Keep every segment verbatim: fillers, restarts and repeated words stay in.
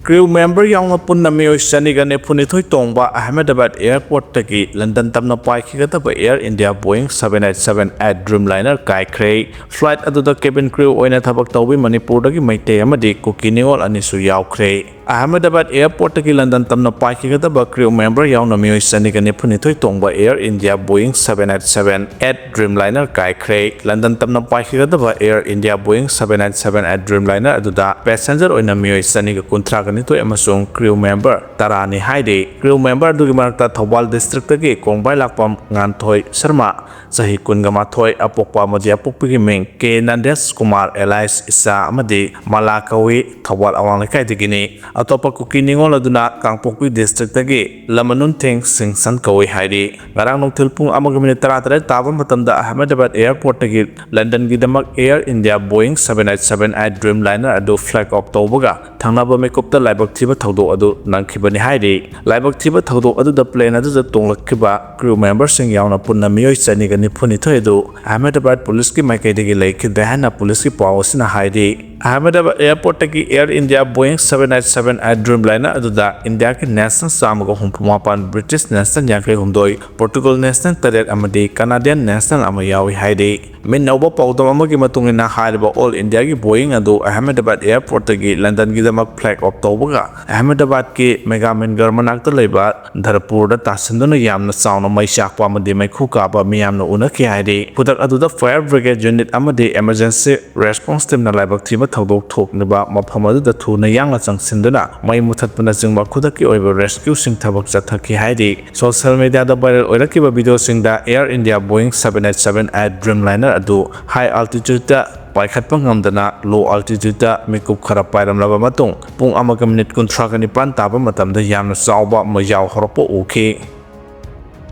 Crew member ꯌꯥꯎꯅ ꯄꯨꯟꯅ ꯃꯤꯑꯣꯏ ꯆꯅꯤꯒ ꯅꯤꯐꯨꯅꯤꯊꯣꯏ ꯇꯣꯡꯕ ꯑꯍꯃꯦꯗꯕꯥꯗ airportꯇꯒꯤ ꯂꯟꯗꯟ ꯇꯝꯅ ꯄꯥꯏꯈꯤꯒꯗꯕ Air India Boeing seven eight seven eight Dreamliner ꯀꯥꯏꯈ꯭ꯔꯦ꯫ Flight ꯑꯗꯨꯗ cabin crew ꯑꯣꯏꯅ ꯊꯕꯛ ꯇꯧꯕꯤ ꯃꯅꯤꯄꯨꯔꯗꯒꯤ ꯃꯩꯇꯩ ꯑꯃꯗꯤ ꯀꯨꯀꯤ ꯅꯤꯉꯣꯜ ꯑꯅꯤꯁꯨ ꯌꯥꯎꯈ꯭ꯔꯦ꯫ ꯑꯍꯃꯦꯗꯕꯥꯗ airportꯇꯒꯤ ꯂꯟꯗꯟ ꯇꯝꯅ ꯄꯥꯏꯈꯤꯒꯗꯕ crew member ꯌꯥꯎꯅ ꯃꯤꯑꯣꯏ ꯆꯅꯤꯒ ꯅꯤꯐꯨꯅꯤꯊꯣꯏ ꯇꯣꯡꯕ Air India Boeing seven eight seven eight Dreamliner ꯀꯥꯏꯈ꯭ꯔꯦ꯫ ꯂꯟꯗꯟ ꯇꯝꯅ ꯄꯥꯏꯈꯤꯒꯗꯕ Air India Boeing seven eight seven eight Dreamliner ꯑꯗꯨꯗ passenger ꯑꯣꯏꯅ ꯃꯤꯑꯣꯏ ꯆꯅꯤꯒ ꯀꯨꯟꯊ꯭ꯔꯥꯒ ꯅꯤꯊꯣꯏ ꯑꯃꯁꯨꯡ crew member ꯇꯔꯥꯅꯤ ꯍꯥꯏꯔꯤ꯫ Crew member ꯑꯗꯨꯒꯤ ꯃꯔꯛꯇ ꯊꯧꯕꯥꯜ districtꯇꯒꯤ ꯀꯣꯡꯕꯥꯏ ꯂꯥꯛꯄꯝ ꯉꯥꯟꯊꯣꯏ ꯁꯔꯃ, ꯆꯍꯤ ꯀꯨꯟꯒ ꯃꯥꯊꯣꯏ, ꯑꯄꯣꯛꯄ ꯑꯃꯗꯤ ꯑꯄꯣꯛꯄꯤꯒꯤ ꯃꯤꯡ ꯀꯦ ꯅꯟꯗꯦꯁ ꯀꯨꯃꯥꯔ alias ꯏꯆꯥ ꯑꯃꯗꯤ ꯃꯂꯥ ꯀꯧꯏ, ꯊꯧꯕꯥꯜ ꯑꯋꯥꯡ ꯂꯩꯀꯥꯏꯗꯒꯤꯅꯤ꯫ ꯑꯇꯣꯞꯄ ꯀꯨꯀꯤ ꯅꯤꯉꯣꯜ ꯑꯗꯨꯅ ꯀꯥꯡꯄꯣꯛꯄꯤ districtꯇꯒꯤ ꯂꯃꯅꯨꯟꯊꯦꯡ ꯁꯤꯡꯁꯟ ꯀꯧꯏ ꯍꯥꯏꯔꯤ꯫ ꯉꯔꯥꯡ ꯅꯨꯡꯊꯤꯜ ꯄꯨꯡ ꯑꯃꯒ minute ꯇꯔꯥꯇꯔꯦꯠ ꯇꯥꯕ ꯃꯇꯝꯗ Ahmedabad airportꯇꯒꯤ ꯂꯟꯗꯟꯒꯤꯗꯃꯛ Air India Boeing seven eight seven eight Dreamliner ꯑꯗꯨ flag off ꯇꯧꯕꯒ ꯊꯪꯅꯕ ꯃꯤꯀꯨꯞꯇ ꯂꯥꯏꯕꯛ ꯊꯤꯕ ꯊꯧꯗꯣꯛ ꯑꯗꯨ ꯅꯪꯈꯤꯕꯅꯤ ꯍꯥꯏꯔꯤ꯫ ꯂꯥꯏꯕꯛ ꯊꯤꯕ ꯊꯧꯗꯣꯛ ꯑꯗꯨꯗ plane ꯑꯗꯨꯗ ꯇꯣꯡꯂꯛꯈꯤꯕ crew memberꯁꯤꯡ ꯌꯥꯎꯅ ꯄꯨꯟꯅ ꯃꯤꯑꯣꯏ ꯆꯅꯤꯒ ꯅꯤꯐꯨꯅꯤꯊꯣꯏ ꯑꯗꯨ ꯑꯍꯃꯦꯗꯕꯥꯗ policeꯀꯤ ꯃꯥꯏꯀꯩꯗꯒꯤ ꯂꯩꯈꯤꯗ꯭ꯔꯦ ꯍꯥꯏꯅ policeꯀꯤ ꯄꯥꯎ ꯑꯁꯤꯅ ꯍꯥꯏꯔꯤ꯫ Ahmedabad airportꯇꯒꯤ Air India Boeing seven eight seven eight Dreamliner ꯑꯗꯨꯗ ꯏꯟꯗꯤꯌꯥꯒꯤ national ꯆꯥꯝꯃꯒ ꯍꯨꯝꯐꯨ ꯃꯥꯄꯟ, British national ꯌꯥꯡꯈꯩ ꯍꯨꯝꯗꯣꯏ, Portugal national ꯇꯔꯦꯠ ꯑꯃꯗꯤ Canadian national ꯑꯃ ꯌꯥꯎꯏ ꯍꯥꯏꯔꯤ꯫ ꯃꯤꯠꯅ ꯎꯕ ꯄꯥꯎꯗꯝ ꯑꯃꯒꯤ ꯃꯇꯨꯡ ꯏꯟꯅ, ꯍꯥꯏꯔꯤꯕ All Indiaꯒꯤ Boeing ꯑꯗꯨ ꯑꯍꯃꯦꯗꯕꯥꯗ airportꯇꯒꯤ ꯂꯟꯗꯟꯒꯤꯗꯃꯛ flag off ꯇꯧꯕꯒ ꯑꯍꯃꯦꯗꯕꯥꯗꯀꯤ ꯃꯦꯒꯥ ꯃꯤꯟꯒꯔ ꯃꯅꯥꯛꯇ ꯂꯩꯕ ꯙꯔꯄꯨꯔꯗ ꯇꯥꯁꯤꯟꯗꯨꯅ ꯌꯥꯝꯅ ꯆꯥꯎꯅ ꯃꯩ ꯆꯥꯛꯄ ꯑꯃꯗꯤ ꯃꯩꯈꯨ ꯀꯥꯕ ꯃꯤꯌꯥꯝꯅ ꯎꯅꯈꯤ ꯍꯥꯏꯔꯤ꯫ ꯈꯨꯗꯛ ꯑꯗꯨꯗ fire brigade unit ꯑꯃꯗꯤ emergency response teamꯅ ꯂꯥꯏꯕꯛ ꯊꯤꯕ ꯊꯧꯗꯣꯛ ꯊꯣꯛꯂꯤꯕ ꯃꯐꯝ ꯑꯗꯨꯗ ꯊꯨꯅ ꯌꯥꯡꯅ ꯆꯪꯁꯤꯟꯗꯨꯅ ꯃꯩ ꯃꯨꯊꯠꯄꯅꯆꯤꯡꯕ ꯈꯨꯗꯛꯀꯤ ꯑꯣꯏꯕ rescueꯁꯤꯡ ꯊꯕꯛ ꯆꯠꯊꯈꯤ ꯍꯥꯏꯔꯤ꯫ Social mediaꯗ viral ꯑꯣꯏꯔꯛꯈꯤꯕ videoꯁꯤꯡꯗ Air India Boeing seven eight seven eight Dreamliner ꯑꯗꯨ high altitudeꯇ ꯄꯥꯏꯈꯠꯄ ꯉꯝꯗꯅ low altitudeꯇ ꯃꯤꯀꯨꯞ ꯈꯔ ꯄꯥꯏꯔꯝꯂꯕ ꯃꯇꯨꯡ ꯄꯨꯡ ꯑꯃꯒ minute ꯀꯨꯟꯊ꯭ꯔꯥꯒ ꯅꯤꯄꯥꯟ ꯇꯥꯕ ꯃꯇꯝꯗ ꯌꯥꯝꯅ ꯆꯥꯎꯕ ꯃꯩꯖꯥꯎ ꯍꯧꯔꯛꯄ ꯎꯈꯤ꯫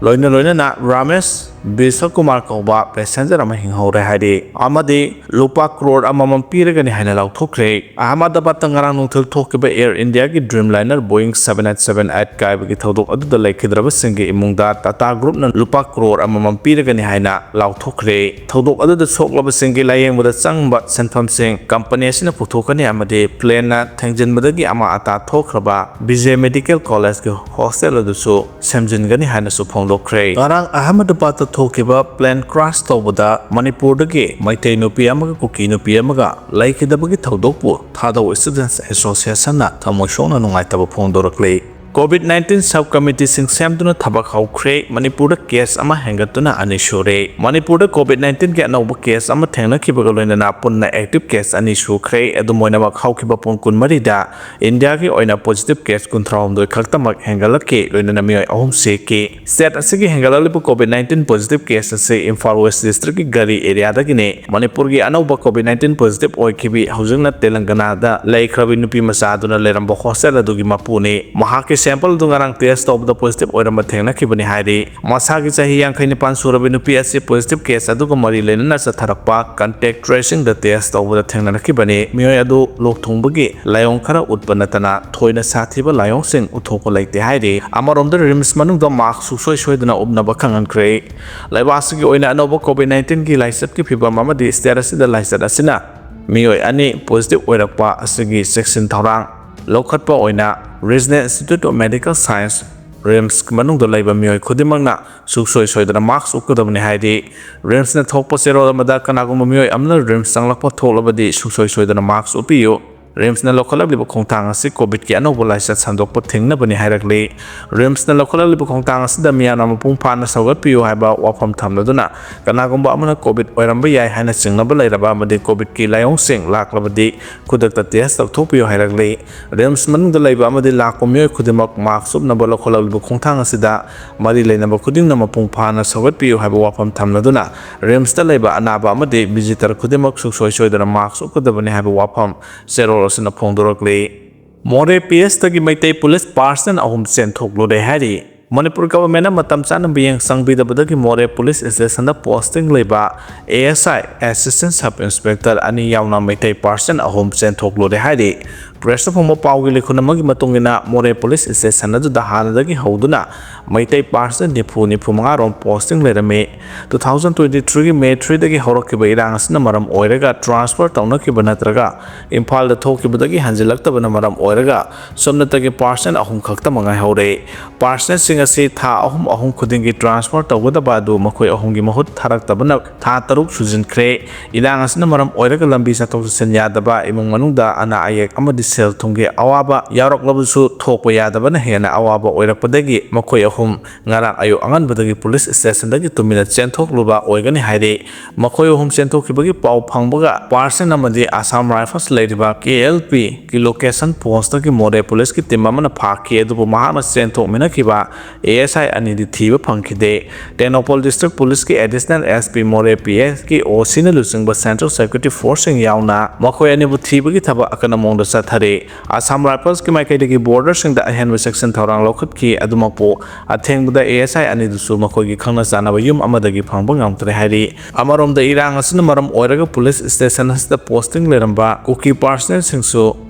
ꯂꯣꯏꯅ ꯂꯣꯏꯅꯅ ꯔꯥꯃꯦꯁ ꯕꯤꯁ꯭ꯋ ꯀꯨꯃꯥꯔ ꯀꯧꯕ passenger ꯑꯃ ꯍꯤꯡꯍꯧꯔꯦ ꯍꯥꯏꯔꯤ, ꯑꯃꯗꯤ ꯂꯨꯄꯥ ꯀ꯭ꯔꯣꯔ ꯑꯃꯃꯝ ꯄꯤꯔꯒꯅꯤ ꯍꯥꯏꯅ ꯂꯥꯎꯊꯣꯛꯈ꯭ꯔꯦ꯫ ꯑꯍꯃꯗꯥꯕꯥꯗꯇ ꯉꯔꯥꯡ ꯅꯨꯡꯊꯤꯜ ꯊꯣꯛꯈꯤꯕ Air Indiaꯒꯤ Dreamliner Boeing seven eight seven eight ꯀꯥꯏꯕꯒꯤ ꯊꯧꯗꯣꯛ ꯑꯗꯨꯗ ꯂꯩꯈꯤꯗ꯭ꯔꯕꯁꯤꯡꯒꯤ ꯏꯃꯨꯡꯗ Tata Groupꯅ ꯂꯨꯄꯥ ꯀ꯭ꯔꯣꯔ ꯑꯃꯃꯝ ꯄꯤꯔꯒꯅꯤ ꯍꯥꯏꯅ ꯂꯥꯎꯊꯣꯛꯈ꯭ꯔꯦ꯫ ꯊꯧꯗꯣꯛ ꯑꯗꯨꯗ ꯁꯣꯛꯂꯕꯁꯤꯡꯒꯤ ꯂꯥꯌꯦꯡꯕꯗ ꯆꯪꯕ ꯁꯦꯟꯐꯝꯁꯤꯡ company ꯑꯁꯤꯅ ꯄꯨꯊꯣꯛꯀꯅꯤ ꯑꯃꯗꯤ planeꯅ ꯊꯦꯡꯖꯤꯟꯕꯗꯒꯤ ꯑꯃꯥ ꯑꯇꯥ ꯊꯣꯛꯈ꯭ꯔꯕ ꯕꯤꯖꯦ ꯃꯦꯗꯤꯀꯦꯜ ꯀꯣꯂꯦꯖꯀꯤ hostel ꯑꯗꯨꯁꯨ ꯁꯦꯝꯖꯤꯟꯒꯅꯤ ꯍꯥꯏꯅꯁꯨ ꯐꯣꯡꯗꯣꯛꯈ꯭ꯔꯦ꯫ ꯉꯔꯥꯡ ꯑꯍꯃꯗꯥꯕꯥꯗꯇ ꯊꯣꯛꯈꯤꯕ plane crash ꯇꯧꯕꯗ ꯃꯅꯤꯄꯨꯔꯗꯒꯤ ꯃꯩꯇꯩ ꯅꯨꯄꯤ ꯑꯃꯒ ꯀꯨꯀꯤ ꯅꯨꯄꯤ ꯑꯃꯒ ꯂꯩꯈꯤꯗꯕꯒꯤ ꯊꯧꯗꯣꯛꯄꯨ Thadou Students Associationꯅ ꯊꯃꯣꯏ ꯁꯣꯛꯅ ꯅꯨꯡꯉꯥꯏꯇꯕ ꯐꯣꯡꯗꯣꯔꯛꯂꯤ꯫ COVID nineteen sub committeeꯁꯤꯡ ꯁꯦꯝꯗꯨꯅ ꯊꯕꯛ ꯍꯧꯈ꯭ꯔꯦ꯫ ꯃꯅꯤꯄꯨꯔꯗ case ꯑꯃ ꯍꯦꯟꯒꯠꯇꯨꯅ ꯑꯅꯤ ꯁꯨꯔꯦ꯫ ꯃꯅꯤꯄꯨꯔꯗ COVID nineteenꯒꯤ ꯑꯅꯧꯕ case ꯑꯃ ꯊꯦꯡꯅꯈꯤꯕꯒ ꯂꯣꯏꯅꯅ ꯄꯨꯟꯅ active case ꯑꯅꯤ ꯁꯨꯈ꯭ꯔꯦ꯫ ꯑꯗꯨꯝ ꯑꯣꯏꯅꯃꯛ, ꯍꯧꯈꯤꯕ ꯄꯨꯡ ꯀꯨꯟꯃꯔꯤꯗ ꯏꯟꯗꯤꯌꯥꯒꯤ ꯑꯣꯏꯅ positive case ꯀꯨꯟꯊ꯭ꯔꯥꯍꯨꯝꯗꯣꯏ ꯈꯛꯇꯃꯛ ꯍꯦꯟꯒꯠꯂꯛꯈꯤ, ꯂꯣꯏꯅꯅ ꯃꯤꯑꯣꯏ ꯑꯍꯨꯝ ꯁꯤꯈꯤ꯫ State ꯑꯁꯤꯒꯤ ꯍꯦꯟꯒꯠꯂꯛꯂꯤꯕ COVID nineteen positive case ꯑꯁꯤ ꯏꯝꯐꯥꯜ West Districtꯀꯤ ꯒꯔꯤ areaꯗꯒꯤꯅꯤ꯫ ꯃꯅꯤꯄꯨꯔꯒꯤ ꯑꯅꯧꯕ COVID nineteen positive ꯑꯣꯏꯈꯤꯕꯤ ꯍꯧꯖꯤꯛꯅ ꯇꯦꯂꯪꯒꯅꯥꯗ ꯂꯩꯈ꯭ꯔꯕꯤ ꯅꯨꯄꯤ ꯃꯆꯥ ꯑꯗꯨꯅ ꯂꯩꯔꯝꯕ hostel ꯑꯗꯨꯒꯤ ꯃꯄꯨꯅꯤ꯫ ꯃꯍꯥꯛꯀꯤ sample ꯑꯗꯨ ꯉꯔꯥꯡ test ꯇꯧꯕꯗ positive ꯑꯣꯏꯔꯝꯕ ꯊꯦꯡꯅꯈꯤꯕꯅꯤ ꯍꯥꯏꯔꯤ꯫ ꯃꯁꯥꯒꯤ ꯆꯍꯤ ꯌꯥꯡꯈꯩ ꯅꯤꯄꯥꯟ ꯁꯨꯔꯕꯤ ꯅꯨꯄꯤ ꯑꯁꯤ positive case ꯑꯗꯨꯒ ꯃꯔꯤ ꯂꯩꯅꯅ ꯆꯠꯊꯔꯛꯄ contact tracingꯗ test ꯇꯧꯕꯗ ꯊꯦꯡꯅꯔꯛꯈꯤꯕꯅꯤ꯫ ꯃꯤꯑꯣꯏ ꯑꯗꯨ ꯂꯣꯛ ꯊꯨꯡꯕꯒꯤ ꯂꯥꯏꯑꯣꯡ ꯈꯔ ꯎꯠꯄ ꯅꯠꯇꯅ ꯊꯣꯏꯅ ꯁꯥꯊꯤꯕ ꯂꯥꯏꯑꯣꯡꯁꯤꯡ ꯎꯠꯊꯣꯛꯄ ꯂꯩꯇꯦ ꯍꯥꯏꯔꯤ꯫ ꯑꯃꯔꯣꯝꯗ, RIMS ꯃꯅꯨꯡꯗ mask ꯁꯨꯡꯁꯣꯏ ꯁꯣꯏꯗꯅ ꯎꯞꯅꯕ ꯈꯪꯍꯟꯈ꯭ꯔꯦ꯫ ꯂꯩꯕꯥꯛ ꯑꯁꯤꯒꯤ ꯑꯣꯏꯅ ꯑꯅꯧꯕ COVID nineteenꯒꯤ ꯂꯥꯏꯆꯠꯀꯤ ꯐꯤꯕꯝ ꯑꯃꯗꯤ state ꯑꯁꯤꯗ ꯂꯥꯏꯆꯠ ꯑꯁꯤꯅ ꯃꯤꯑꯣꯏ ꯑꯅꯤ positive ꯑꯣꯏꯔꯛꯄ ꯑꯁꯤꯒꯤ ꯆꯦꯛꯁꯤꯟ ꯊꯧꯔꯥꯡ ꯂꯧꯈꯠꯄ ꯑꯣꯏꯅ Regional Institute of Medical Science, RIMS ꯃꯅꯨꯡꯗ ꯂꯩꯕ ꯃꯤꯑꯣꯏ ꯈꯨꯗꯤꯡꯃꯛꯅ ꯁꯨꯡꯁꯣꯏ ꯁꯣꯏꯗꯅ mask ꯎꯞꯀꯗꯕꯅꯤ ꯍꯥꯏꯔꯤ꯫ RIMSꯅ ꯊꯣꯛꯄ ꯆꯦꯔꯣꯜ ꯑꯃꯗ ꯀꯅꯥꯒꯨꯝꯕ ꯃꯤꯑꯣꯏ ꯑꯃꯅ RIMS ꯆꯪꯂꯛꯄ ꯊꯣꯛꯂꯕꯗꯤ ꯁꯨꯡꯁꯣꯏ ꯁꯣꯏꯗꯅ mask ꯎꯞꯄꯤꯌꯨ꯫ RIMSꯅ ꯂꯧꯈꯠꯂꯛꯂꯤꯕ ꯈꯣꯡꯊꯥꯡ ꯑꯁꯤ COVIDꯀꯤ ꯑꯅꯧꯕ ꯂꯥꯏꯆꯠ ꯁꯟꯗꯣꯛꯄ ꯊꯤꯡꯅꯕꯅꯤ ꯍꯥꯏꯔꯛꯂꯤ꯫ RIMSꯅ ꯂꯧꯈꯠꯂꯛꯂꯤꯕ ꯈꯣꯡꯊꯥꯡ ꯑꯁꯤꯗ ꯃꯤꯌꯥꯝꯅ ꯃꯄꯨꯡ ꯐꯥꯅ ꯁꯧꯒꯠꯄꯤꯌꯨ ꯍꯥꯏꯕ ꯋꯥꯐꯝ ꯊꯝꯂꯗꯨꯅ, ꯀꯅꯥꯒꯨꯝꯕ ꯑꯃꯅ COVID ꯑꯣꯏꯔꯝꯕ ꯌꯥꯏ ꯍꯥꯏꯅ ꯆꯤꯡꯅꯕ ꯂꯩꯔꯕ ꯑꯃꯗꯤ COVIDꯀꯤ ꯂꯥꯏꯑꯣꯡꯁꯤꯡ ꯂꯥꯛꯂꯕꯗꯤ ꯈꯨꯗꯛꯇ test ꯇꯧꯊꯣꯛꯄꯤꯌꯨ ꯍꯥꯏꯔꯛꯂꯤ꯫ RIMS ꯃꯅꯨꯡꯗ ꯂꯩꯕ ꯑꯃꯗꯤ ꯂꯥꯛꯄ ꯃꯤꯑꯣꯏ ꯈꯨꯗꯤꯡꯃꯛ mask ꯎꯞꯅꯕ ꯂꯧꯈꯠꯂꯛꯂꯤꯕ ꯈꯣꯡꯊꯥꯡ ꯑꯁꯤꯗ ꯃꯔꯤ ꯂꯩꯅꯕ ꯈꯨꯗꯤꯡꯅ ꯃꯄꯨꯡ ꯐꯥꯅ ꯁꯧꯒꯠꯄꯤꯌꯨ ꯍꯥꯏꯕ ꯋꯥꯐꯝ ꯊꯝꯂꯗꯨꯅ, RIMSꯇ ꯂꯩꯕ ꯑꯅꯥꯕ ꯑꯃꯗꯤ visitor ꯈꯨꯗꯤꯡꯃꯛ ꯁꯨꯡꯁꯣꯏ ꯁꯣꯏꯗꯅ mask ꯎꯞꯀꯗꯕꯅꯤ ꯍꯥꯏꯕ ꯋꯥꯐꯝ ꯆꯦꯔꯣꯜ ꯑꯁꯤꯅ ꯐꯣꯡꯗꯣꯔꯛꯂꯤ꯫ ꯃꯣꯔꯦ PSꯇꯒꯤ ꯃꯩꯇꯩ police personnel ꯑꯍꯨꯝ ꯆꯦꯟꯊꯣꯛꯂꯨꯔꯦ ꯍꯥꯏꯔꯤ꯫ ꯃꯅꯤꯄꯨꯔ ꯒꯚꯔꯟꯃꯦꯟꯠꯅ ꯃꯇꯝ ꯆꯥꯅ ꯃꯤꯠꯌꯦꯡ ꯆꯪꯕꯤꯗꯕꯗꯒꯤ ꯃꯣꯔꯦ ꯄꯨꯂꯤꯁ ꯁ꯭ꯇꯦꯁꯟꯗ ꯄꯣꯁꯇꯤꯡ ꯂꯩꯕ A S I, assistant sub inspector, ꯑꯅꯤ ꯌꯥꯎꯅ ꯃꯩꯇꯩ ꯄꯥꯔꯁꯟ ꯑꯍꯨꯝ ꯆꯦꯟꯊꯣꯛꯂꯨꯔꯦ ꯍꯥꯏꯔꯤ꯫ ꯄ꯭ꯔꯦꯁꯇ ꯐꯣꯡꯕ ꯄꯥꯎꯒꯤ ꯂꯤꯈꯨꯟ ꯑꯃꯒꯤ ꯃꯇꯨꯡ ꯏꯟꯅ, ꯃꯣꯔꯦ ꯄꯨꯂꯤꯁ ꯁ꯭ꯇꯦꯁꯟ ꯑꯗꯨꯗ ꯍꯥꯟꯅꯗꯒꯤ ꯍꯧꯗꯨꯅ ꯃꯩꯇꯩ ꯄꯥꯔꯁꯟ ꯅꯤꯐꯨ, ꯅꯤꯐꯨ ꯃꯉꯥ ꯔꯣꯝ ꯄꯣꯁꯇꯤꯡ ꯂꯩꯔꯝꯃꯤ꯫ Two thousand twenty threeꯒꯤ May threeꯗꯒꯤ ꯍꯧꯔꯛꯈꯤꯕ ꯏꯔꯥꯡ ꯑꯁꯤꯅ ꯃꯔꯝ ꯑꯣꯏꯔꯒ ꯇ꯭ꯔꯥꯟꯁꯐꯔ ꯇꯧꯅꯈꯤꯕ ꯅꯠꯇ꯭ꯔꯒ ꯏꯝꯐꯥꯜꯗ ꯊꯣꯛꯈꯤꯕꯗꯒꯤ ꯍꯟꯖꯤꯜꯂꯛꯇꯕꯅ ꯃꯔꯝ ꯑꯣꯏꯔꯒ ꯁꯨꯞꯅꯇꯒꯤ ꯄꯥꯔꯁꯟ ꯑꯍꯨꯝ ꯈꯛꯇꯃꯛ ꯉꯥꯏꯍꯧꯔꯦ꯫ ꯄꯥꯔꯁꯟꯁꯤꯡ ꯑꯁꯤ ꯊꯥ ꯑꯍꯨꯝ ꯑꯍꯨꯝ ꯈꯨꯗꯤꯡꯒꯤ ꯇ꯭ꯔꯥꯟꯁꯐꯔ ꯇꯧꯒꯗꯕ ꯑꯗꯨ ꯃꯈꯣꯏ ꯑꯍꯨꯝꯒꯤ ꯃꯍꯨꯠ ꯊꯥꯔꯛꯇꯕꯅ ꯊꯥ ꯇꯔꯨꯛ ꯁꯨꯖꯤꯟꯈ꯭ꯔꯦ꯫ ꯏꯔꯥꯡ ꯑꯁꯤꯅ ꯃꯔꯝ ꯑꯣꯏꯔꯒ ꯂꯝꯕꯤ ꯆꯠꯊꯣꯛ ꯆꯠꯁꯤꯟ ꯌꯥꯗꯕ, ꯏꯃꯨꯡ ꯃꯅꯨꯡꯗ ꯑꯅꯥ ꯑꯌꯦꯛ ꯑꯃꯗꯤ ꯁꯦꯜ ꯊꯨꯝꯒꯤ ꯑꯋꯥꯕ ꯌꯥꯎꯔꯛꯂꯕꯁꯨ, ꯊꯣꯛꯄ ꯌꯥꯗꯕꯅ ꯍꯦꯟꯅ ꯑꯋꯥꯕ ꯑꯣꯏꯔꯛꯄꯗꯒꯤ ꯃꯈꯣꯏ ꯑꯍꯨꯝ ꯉꯔꯥꯡ ꯑꯌꯨꯛ ꯑꯉꯟꯕꯗꯒꯤ ꯄꯨꯂꯤꯁ ꯁ꯭ꯇꯦꯁꯟꯗꯒꯤ ꯇꯨꯃꯤꯟꯅ ꯆꯦꯟꯊꯣꯛꯂꯨꯕ ꯑꯣꯏꯒꯅꯤ ꯍꯥꯏꯔꯤ꯫ ꯃꯈꯣꯏ ꯑꯍꯨꯝ ꯆꯦꯟꯊꯣꯛꯈꯤꯕꯒꯤ ꯄꯥꯎ ꯐꯪꯕꯒ ꯄꯥꯔꯁꯟ ꯑꯃꯗꯤ ꯑꯁꯥꯝ ꯔꯥꯏꯐꯜꯁ ꯂꯩꯔꯤꯕ ꯀꯦ ꯑꯦꯜ ꯄꯤꯒꯤ ꯂꯣꯀꯦꯁꯟ ꯄꯣꯁꯇꯒꯤ ꯃꯣꯔꯦ ꯄꯨꯂꯤꯁꯀꯤ ꯇꯤꯝ ꯑꯃꯅ ꯐꯥꯈꯤ, ꯑꯗꯨꯕꯨ ꯃꯍꯥꯛꯅ ꯆꯦꯟꯊꯣꯛꯃꯤꯟꯅꯈꯤꯕ ꯑꯦ ꯑꯦꯁ ꯑꯥꯏ ꯑꯅꯤꯗꯤ ꯊꯤꯕ ꯐꯪꯈꯤꯗꯦ꯫ ꯇꯦꯡꯅꯧꯄꯜ ꯗꯤꯁꯇ꯭ꯔꯤꯛ ꯄꯨꯂꯤꯁꯀꯤ ꯑꯦꯗꯤꯁꯅꯦꯜ ꯑꯦꯁ ꯄꯤ, ꯃꯣꯔꯦ ꯄꯤ ꯑꯦꯁꯀꯤ ꯑꯣ ꯁꯤꯅ ꯂꯨꯆꯤꯡꯕ ꯁꯦꯟꯇ꯭ꯔꯦꯜ ꯁꯦꯀ꯭ꯌꯨꯔꯤꯇꯤ ꯐꯣꯔꯁꯁꯤꯡ ꯌꯥꯎꯅ ꯃꯈꯣꯏ ꯑꯅꯤꯕꯨ ꯊꯤꯕꯒꯤ ꯊꯕꯛ ꯑꯀꯟꯕ ꯃꯑꯣꯡꯗ ꯆꯠꯊꯔꯤ꯫ ꯑꯁꯥꯝ ꯔꯥꯏꯐꯜꯁꯀꯤ ꯃꯥꯏꯀꯩꯗꯒꯤ ꯕꯣꯔꯗꯔꯁꯤꯡꯗ ꯑꯍꯦꯟꯕ ꯆꯦꯛꯁꯤꯟ ꯊꯧꯔꯥꯡ ꯂꯧꯈꯠꯈꯤ꯫ ꯑꯗꯨꯃꯛꯄꯨ, ꯑꯊꯦꯡꯕꯗ ꯑꯦ ꯑꯦꯁ ꯑꯥꯏ ꯑꯅꯤꯗꯨꯁꯨ ꯃꯈꯣꯏꯒꯤ ꯈꯪꯅ ꯆꯥꯟꯅꯕ ꯌꯨꯝ ꯑꯃꯗꯒꯤ ꯐꯪꯕ ꯉꯝꯈ꯭ꯔꯦ ꯍꯥꯏꯔꯤ꯫ ꯑꯃꯔꯣꯝꯗ, ꯏꯔꯥꯡ ꯑꯁꯤꯅ ꯃꯔꯝ ꯑꯣꯏꯔꯒ ꯄꯨꯂꯤꯁ ꯁ꯭ꯇꯦꯁꯟ ꯑꯁꯤꯗ ꯄꯣꯁꯇꯤꯡ ꯂꯩꯔꯝꯕ ꯀꯨꯀꯤ ꯄꯥꯔꯁꯅꯦꯜꯁꯤꯡꯁꯨ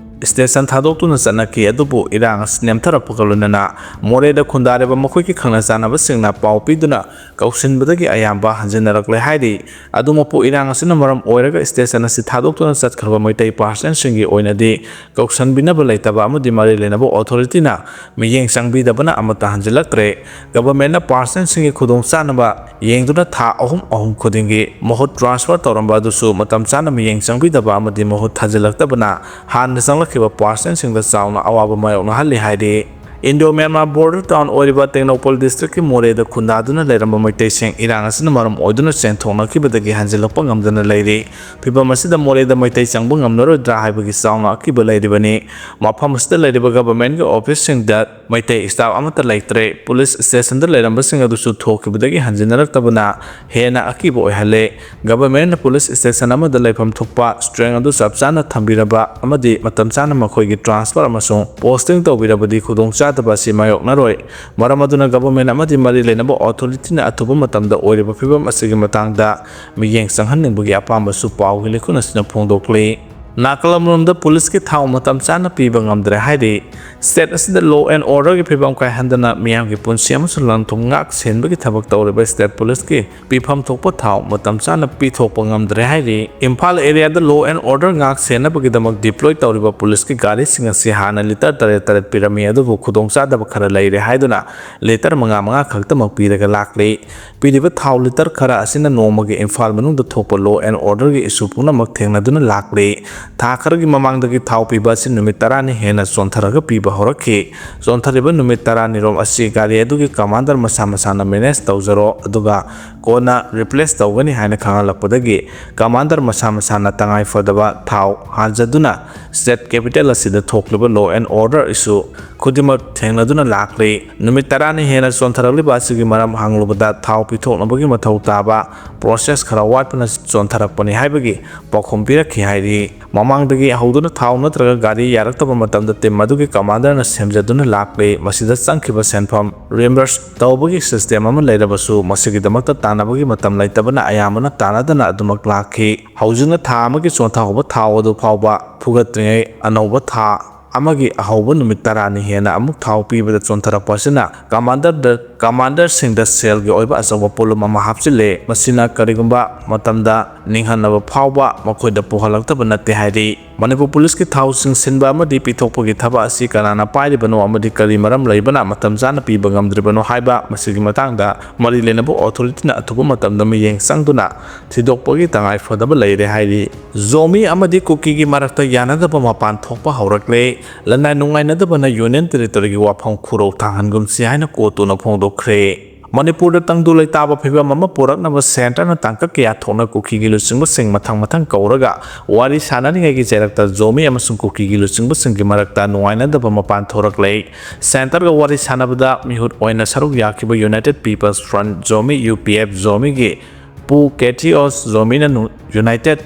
ꯁ꯭ꯇꯦꯁꯟ ꯊꯥꯗꯣꯛꯇꯨꯅ ꯆꯠꯅꯈꯤ꯫ ꯑꯗꯨꯕꯨ ꯏꯔꯥꯡ ꯑꯁꯤ ꯅꯦꯝꯊꯔꯛꯄꯒ ꯂꯣꯏꯅꯅ ꯃꯣꯔꯦꯗ ꯈꯨꯟꯗꯥꯔꯤꯕ ꯃꯈꯣꯏꯒꯤ ꯈꯪꯅ ꯆꯥꯟꯅꯕꯁꯤꯡꯅ ꯄꯥꯎ ꯄꯤꯗꯨꯅ ꯀꯧꯁꯤꯟꯕꯗꯒꯤ ꯑꯌꯥꯝꯕ ꯍꯟꯖꯤꯟꯅꯔꯛꯂꯦ ꯍꯥꯏꯔꯤ꯫ ꯑꯗꯨꯃꯛꯄꯨ, ꯏꯔꯥꯡ ꯑꯁꯤꯅ ꯃꯔꯝ ꯑꯣꯏꯔꯒ ꯁ꯭ꯇꯦꯁꯟ ꯑꯁꯤ ꯊꯥꯗꯣꯛꯇꯨꯅ ꯆꯠꯈ꯭ꯔꯕ ꯃꯩꯇꯩ ꯄꯥꯔꯁꯅꯦꯜꯁꯤꯡꯒꯤ ꯑꯣꯏꯅꯗꯤ ꯀꯧꯁꯟꯕꯤꯅꯕ ꯂꯩꯇꯕ ꯑꯃꯗꯤ ꯃꯔꯤ ꯂꯩꯅꯕ ꯑꯣꯊꯣꯔꯤꯇꯤꯅ ꯃꯤꯠꯌꯦꯡ ꯆꯪꯕꯤꯗꯕꯅ ꯑꯃꯠꯇ ꯍꯟꯖꯤꯜꯂꯛꯇ꯭ꯔꯦ꯫ ꯒꯚꯔꯟꯃꯦꯟꯠꯅ ꯄꯥꯔꯁꯅꯦꯜꯁꯤꯡꯒꯤ ꯈꯨꯗꯣꯡꯆꯥꯅꯕ ꯌꯦꯡꯗꯨꯅ ꯊꯥ ꯑꯍꯨꯝ ꯑꯍꯨꯝ ꯈꯨꯗꯤꯡꯒꯤ ꯃꯍꯨꯠ ꯇ꯭ꯔꯥꯟꯁꯐꯔ ꯇꯧꯔꯝꯕ ꯑꯗꯨꯁꯨ ꯃꯇꯝ ꯆꯥꯅ ꯃꯤꯠꯌꯦꯡ ꯆꯪꯕꯤꯗꯕ ꯑꯃꯗꯤ ꯃꯍꯨꯠ ꯊꯥꯖꯤꯜꯂꯛꯇꯕꯅ ꯍꯥꯟꯅ ꯆꯪꯂꯛꯈꯤꯕ ꯄꯥꯔꯁꯅꯦꯜꯁꯤꯡꯗ ꯆꯥꯎꯅ ꯑꯋꯥꯕ ꯃꯥꯌꯣꯛꯅꯍꯜꯂꯤ ꯍꯥꯏꯔꯤ꯫ ꯏꯟꯗꯣ ꯃ꯭ꯌꯥꯟꯃꯥꯔ ꯕꯣꯔꯗꯔ ꯇꯥꯎꯟ ꯑꯣꯏꯔꯤꯕ ꯇꯦꯡꯅꯧꯄꯜ ꯗꯤꯁꯇ꯭ꯔꯤꯛꯀꯤ ꯃꯣꯔꯦꯗ ꯈꯨꯟꯗꯥꯗꯨꯅ ꯂꯩꯔꯝꯕ ꯃꯩꯇꯩꯁꯤꯡ ꯏꯔꯥꯡ ꯑꯁꯤꯅ ꯃꯔꯝ ꯑꯣꯏꯗꯨꯅ ꯆꯦꯟꯊꯣꯛꯅꯈꯤꯕꯗꯒꯤ ꯍꯟꯖꯤꯜꯂꯛꯄ ꯉꯝꯗꯅ ꯂꯩꯔꯤ꯫ ꯐꯤꯚꯝ ꯑꯁꯤꯗ ꯃꯣꯔꯦꯗ ꯃꯩꯇꯩ ꯆꯪꯕ ꯉꯝꯂꯔꯣꯏꯗ꯭ꯔꯥ ꯍꯥꯏꯕꯒꯤ ꯆꯥꯎꯅ ꯑꯀꯤꯕ ꯂꯩꯔꯤꯕꯅꯤ꯫ ꯃꯐꯝ ꯑꯁꯤꯗ ꯂꯩꯔꯤꯕ ꯒꯚꯔꯟꯃꯦꯟꯠꯀꯤ ꯑꯣꯐꯤꯁꯁꯤꯡꯗ ꯃꯩꯇꯩ ꯁ꯭ꯇꯥꯐ ꯑꯃꯠꯇ ꯂꯩꯇ꯭ꯔꯦ꯫ ꯄꯨꯂꯤꯁ ꯁ꯭ꯇꯦꯁꯟꯗ ꯂꯩꯔꯝꯕꯁꯤꯡ ꯑꯗꯨꯁꯨ ꯊꯣꯛꯈꯤꯕꯗꯒꯤ ꯍꯟꯖꯤꯟꯅꯔꯛꯇꯕꯅ ꯍꯦꯟꯅ ꯑꯀꯤꯕ ꯑꯣꯏꯍꯜꯂꯦ꯫ ꯒꯚꯔꯟꯃꯦꯟꯠꯅ ꯄꯨꯂꯤꯁ ꯁ꯭ꯇꯦꯁꯟ ꯑꯃꯗ ꯂꯩꯐꯝ ꯊꯣꯛꯄ ꯁ꯭ꯇ꯭ꯔꯦꯡ ꯑꯗꯨ ꯆꯞ ꯆꯥꯅ ꯊꯝꯕꯤꯔꯕ ꯑꯃꯗꯤ ꯃꯇꯝ ꯆꯥꯅ ꯃꯈꯣꯏꯒꯤ ꯇ꯭ꯔꯥꯟꯁꯐꯔ ꯑꯃꯁꯨꯡ ꯄꯣꯁꯇꯤꯡ ꯇꯧꯕꯤꯔꯕꯗꯤ ꯈꯨꯗꯣꯡ ꯆꯥꯗꯕ ꯑꯁꯤ ꯃꯥꯌꯣꯛꯅꯔꯣꯏ꯫ ꯃꯔꯝ ꯑꯗꯨꯅ government ꯑꯃꯗꯤ ꯃꯔꯤ ꯂꯩꯅꯕ authorityꯅ ꯑꯊꯨꯕ ꯃꯇꯝꯗ ꯑꯣꯏꯔꯤꯕ ꯐꯤꯕꯝ ꯑꯁꯤꯒꯤ ꯃꯇꯥꯡꯗ ꯃꯤꯠꯌꯦꯡ ꯆꯪꯍꯟꯅꯤꯡꯕꯒꯤ ꯑꯄꯥꯝꯕꯁꯨ ꯄꯥꯎꯒꯤ ꯂꯤꯈꯨꯟ ꯑꯁꯤꯅ ꯐꯣꯡꯗꯣꯛꯂꯤ꯫ ꯅꯥꯀꯜ ꯑꯃꯔꯣꯝꯗ policeꯀꯤ ꯊꯥꯎ ꯃꯇꯝ ꯆꯥꯅ ꯄꯤꯕ ꯉꯝꯗ꯭ꯔꯦ ꯍꯥꯏꯔꯤ꯫ State ꯑꯁꯤꯗ law and orderꯒꯤ ꯐꯤꯕꯝ ꯀꯥꯏꯍꯟꯗꯅ ꯃꯤꯌꯥꯝꯒꯤ ꯄꯨꯟꯁꯤ ꯑꯃꯁꯨꯡ ꯂꯟ ꯊꯨꯝ ꯉꯥꯛ ꯁꯦꯟꯕꯒꯤ ꯊꯕꯛ ꯇꯧꯔꯤꯕ state policeꯀꯤ ꯄꯤꯐꯝ ꯊꯣꯛꯄ ꯊꯥꯎ ꯃꯇꯝ ꯆꯥꯅ ꯄꯤꯊꯣꯛꯄ ꯉꯝꯗ꯭ꯔꯦ ꯍꯥꯏꯔꯤ꯫ ꯏꯝꯐꯥꯜ areaꯗ law and order ꯉꯥꯛ ꯁꯦꯟꯅꯕꯒꯤꯗꯃꯛ deploy ꯇꯧꯔꯤꯕ policeꯀꯤ ꯒꯥꯔꯤꯁꯤꯡ ꯑꯁꯤ ꯍꯥꯟꯅ litre ꯇꯔꯦꯠ ꯇꯔꯦꯠ ꯄꯤꯔꯝꯃꯤ, ꯑꯗꯨꯕꯨ ꯈꯨꯗꯣꯡꯆꯥꯗꯕ ꯈꯔ ꯂꯩꯔꯦ ꯍꯥꯏꯗꯨꯅ litre ꯃꯉꯥ ꯃꯉꯥ ꯈꯛꯇꯃꯛ ꯄꯤꯔꯒ ꯂꯥꯛꯂꯤ꯫ ꯄꯤꯔꯤꯕ ꯊꯥꯎ litre ꯈꯔ ꯑꯁꯤꯅ ꯅꯣꯡꯃꯒꯤ ꯏꯝꯐꯥꯜ ꯃꯅꯨꯡꯗ ꯊꯣꯛꯄ law and orderꯒꯤ issue ꯄꯨꯝꯅꯃꯛ ꯊꯦꯡꯅꯗꯨꯅ ꯂꯥꯛꯂꯤ꯫ ꯊꯥ ꯈꯔꯒꯤ ꯃꯃꯥꯡꯗꯒꯤ ꯊꯥꯎ ꯄꯤꯕ ꯑꯁꯤ ꯅꯨꯃꯤꯠ ꯇꯔꯥꯅꯤ ꯍꯦꯟꯅ ꯆꯣꯟꯊꯔꯒ ꯄꯤꯕ ꯍꯧꯔꯛꯈꯤ꯫ ꯆꯣꯟꯊꯔꯤꯕ ꯅꯨꯃꯤꯠ ꯇꯔꯥꯅꯤꯔꯣꯝ ꯑꯁꯤ ꯒꯥꯔꯤ ꯑꯗꯨꯒꯤ commander ꯃꯁꯥ ꯃꯁꯥꯅ manage ꯇꯧꯖꯔꯣ, ꯑꯗꯨꯒ ꯀꯣꯟꯅ replace ꯇꯧꯒꯅꯤ ꯍꯥꯏꯅ ꯈꯪꯍꯜꯂꯛꯄꯗꯒꯤ commander ꯃꯁꯥ ꯃꯁꯥꯅ ꯇꯉꯥꯏ ꯐꯗꯕ ꯊꯥꯎ ꯍꯥꯟꯖꯗꯨꯅ state capital ꯑꯁꯤꯗ ꯊꯣꯛꯂꯤꯕ law and order issue ꯈꯨꯗꯤꯡꯃꯛ ꯊꯦꯡꯅꯗꯨꯅ ꯂꯥꯛꯂꯤ꯫ ꯅꯨꯃꯤꯠ ꯇꯔꯥꯅꯤ ꯍꯦꯟꯅ ꯆꯣꯟꯊꯔꯛꯂꯤꯕ ꯑꯁꯤꯒꯤ ꯃꯔꯝ ꯍꯪꯂꯨꯕꯗ ꯊꯥꯎ ꯄꯤꯊꯣꯛꯅꯕꯒꯤ ꯃꯊꯧ ꯇꯥꯕ process ꯈꯔ ꯋꯥꯠꯄꯅ ꯆꯣꯟꯊꯔꯛꯄꯅꯤ ꯍꯥꯏꯕꯒꯤ ꯄꯥꯎꯈꯨꯝ ꯄꯤꯔꯛꯈꯤ ꯍꯥꯏꯔꯤ꯫ ꯃꯃꯥꯡꯗꯒꯤ ꯍꯧꯗꯨꯅ ꯊꯥꯎ ꯅꯠꯇ꯭ꯔꯒ ꯒꯥꯔꯤ ꯌꯥꯔꯛꯇꯕ ꯃꯇꯝꯗ team ꯑꯗꯨꯒꯤ commanderꯅ ꯁꯦꯝꯖꯗꯨꯅ ꯂꯥꯛꯂꯤ꯫ ꯃꯁꯤꯗ ꯆꯪꯈꯤꯕ ꯁꯦꯟꯐꯝ reimburse ꯇꯧꯕꯒꯤ system ꯑꯃ ꯂꯩꯔꯕꯁꯨ ꯃꯁꯤꯒꯤꯗꯃꯛꯇ ꯇꯥꯟꯅꯕꯒꯤ ꯃꯇꯝ ꯂꯩꯇꯕꯅ ꯑꯌꯥꯝꯕꯅ ꯇꯥꯟꯅꯗꯅ ꯑꯗꯨꯃꯛ ꯂꯥꯛꯈꯤ꯫ ꯍꯧꯖꯤꯛꯅ ꯊꯥ ꯑꯃꯒꯤ ꯆꯣꯟꯊꯍꯧꯕ ꯊꯥꯎ ꯑꯗꯨ ꯐꯥꯎꯕ ꯐꯨꯒꯠꯇ꯭ꯔꯤꯉꯩ ꯑꯅꯧꯕ ꯊꯥ ꯑꯃꯒꯤ ꯑꯍꯧꯕ ꯅꯨꯃꯤꯠ ꯇꯔꯥꯅꯤ ꯍꯦꯟꯅ ꯑꯃꯨꯛ ꯊꯥꯎ ꯄꯤꯕꯗ ꯆꯣꯟꯊꯔꯛꯄ ꯑꯁꯤꯅ commanderꯗ, commanderꯁꯤꯡꯗ ꯁꯦꯜꯒꯤ ꯑꯣꯏꯕ ꯑꯆꯧꯕ ꯄꯣꯠꯂꯨꯝ ꯑꯃ ꯍꯥꯞꯆꯤꯜꯂꯦ꯫ ꯃꯁꯤꯅ ꯀꯔꯤꯒꯨꯝꯕ ꯃꯇꯝꯗ ꯅꯤꯡꯍꯟꯅꯕ ꯐꯥꯎꯕ ꯃꯈꯣꯏꯗ ꯄꯣꯛꯍꯜꯂꯛꯇꯕ ꯅꯠꯇꯦ ꯍꯥꯏꯔꯤ꯫ ꯃꯅꯤꯄꯨꯔ policeꯀꯤ ꯊꯥꯎꯁꯤꯡ ꯁꯤꯟꯕ ꯑꯃꯗꯤ ꯄꯤꯊꯣꯛꯄꯒꯤ ꯊꯕꯛ ꯑꯁꯤ ꯀꯅꯥꯅ ꯄꯥꯏꯔꯤꯕꯅꯣ ꯑꯃꯗꯤ ꯀꯔꯤ ꯃꯔꯝ ꯂꯩꯕꯅ ꯃꯇꯝ ꯆꯥꯅ ꯄꯤꯕ ꯉꯝꯗ꯭ꯔꯤꯕꯅꯣ ꯍꯥꯏꯕ ꯃꯁꯤꯒꯤ ꯃꯇꯥꯡꯗ ꯃꯔꯤ ꯂꯩꯅꯕ authorityꯅ ꯑꯊꯨꯕ ꯃꯇꯝꯗ ꯃꯤꯠꯌꯦꯡ ꯆꯪꯗꯨꯅ ꯊꯤꯗꯣꯛꯄꯒꯤ ꯇꯉꯥꯏ ꯐꯗꯕ ꯂꯩꯔꯦ ꯍꯥꯏꯔꯤ꯫ ꯖꯣꯃꯤ ꯑꯃꯗꯤ ꯀꯨꯀꯤꯒꯤ ꯃꯔꯛꯇ ꯌꯥꯅꯗꯕ ꯃꯄꯥꯟ ꯊꯣꯛꯄ ꯍꯧꯔꯛꯂꯦ꯫ ꯂꯅꯥꯏ ꯅꯨꯡꯉꯥꯏꯅꯗꯕꯅ union territoryꯒꯤ ꯋꯥꯐꯝ ꯈꯨꯔꯧ ꯊꯥꯡꯍꯟꯒꯨꯝꯁꯤ ꯍꯥꯏꯅ ꯀꯣꯇꯨꯅ ꯐꯣꯡꯗꯣꯛꯈ꯭ꯔꯦ꯫ ꯃꯅꯤꯄꯨꯔꯗ ꯇꯪꯗꯨ ꯂꯩꯇꯥꯕ ꯐꯤꯕꯝ ꯑꯃ ꯄꯨꯔꯛꯅꯕ centreꯅ ꯇꯥꯡꯀꯛ ꯀꯌꯥ ꯊꯣꯛꯅ ꯀꯨꯀꯤꯒꯤ ꯂꯨꯆꯤꯡꯕꯁꯤꯡ ꯃꯊꯪ ꯃꯊꯪ ꯀꯧꯔꯒ ꯋꯥꯔꯤ ꯁꯥꯟꯅꯔꯤꯉꯩꯒꯤ ꯆꯩꯔꯛꯇ ꯖꯣꯃꯤ ꯑꯃꯁꯨꯡ ꯀꯨꯀꯤꯒꯤ ꯂꯨꯆꯤꯡꯕꯁꯤꯡꯒꯤ ꯃꯔꯛꯇ ꯅꯨꯡꯉꯥꯏꯅꯗꯕ ꯃꯄꯥꯟ ꯊꯣꯔꯛꯂꯦ꯫ Centreꯒ ꯋꯥꯔꯤ ꯁꯥꯟꯅꯕꯗ ꯃꯤꯍꯨꯠ ꯑꯣꯏꯅ ꯁꯔꯨꯛ ꯌꯥꯈꯤꯕ United People's Front, Zomi, U P F, ꯖꯣꯃꯤꯒꯤ ꯄꯨ ꯀꯦꯊꯤꯑꯣꯁ ꯖꯣꯃꯤꯅ ꯅꯨ-, United